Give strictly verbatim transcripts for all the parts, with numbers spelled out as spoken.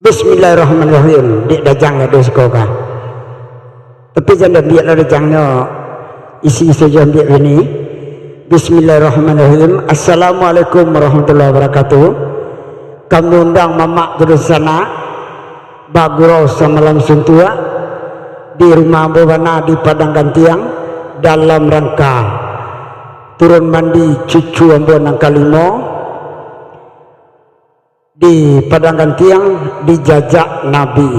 Bismillahirrahmanirrahim. Dek dajang ado siko ka. Tapi jan diambiak lah dajangnyo, isi sajo ambiak bini. Bismillahirrahmanirrahim. Assalamualaikum warahmatullahi wabarakatuh. Kami undang mamak jo dunsanak bagurau samalam suntuak di rumah ambo bana di Padang Gantiang dalam rangka turun mandi cucu ambo nan kalimo. Di Padang Gantiang dijajak Nabi.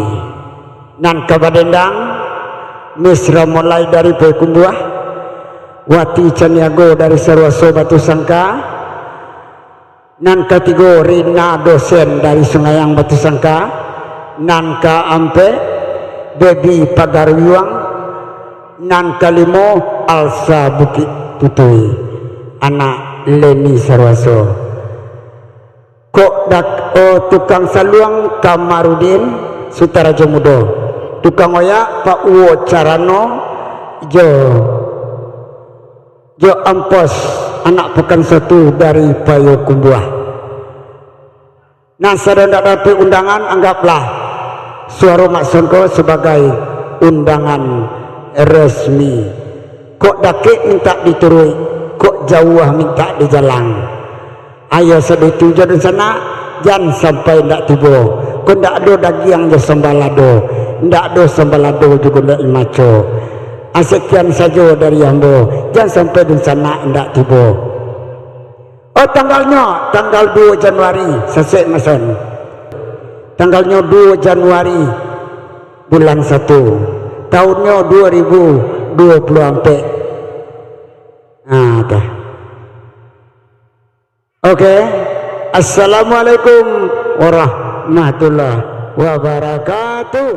Nan ka badendang, Mesra Molai dari Payokumbuah, Wati Caniago dari Saruaso Batu Sangka, nan katigo Rina Dosen dari Sungayang Batu Sangka, nan kaampek Bebi Pagaruyuang, nan kalimo Alsa Bukik Putui, anak Leni Saruaso. Kok dak-, oh, tukang saluang Kamarudin, Sutarajo Mudo. Tukang oyak Pak Uwo Carano, jo, jo Ampos, anak Pakan Satu dari Payokumbuah. Nan sadang dak dapek undangan, anggaplah suaro Mak Songko sabagai undangan resmi. Kok dakek mintak dituruik, kok jauah mintak dijalang. Ayo sadai tu jo dunsanak, jan sampai ndak tibo. Kok ndak ado dagiang jo sambalado, ndak ado sambalado jugo ndak imaco. Ah, sekian sajo dari ambo, jan sampai dunsanak ndak tibo. Oh, tanggalnyo, tanggal duo Januari, sasek mason. Tanggalnyo duo Januari, bulan satu, tahunnyo duo ribu duo puluah ampek. Ah, dah. Oke. Assalamualaikum warahmatullahi wabarakatuh.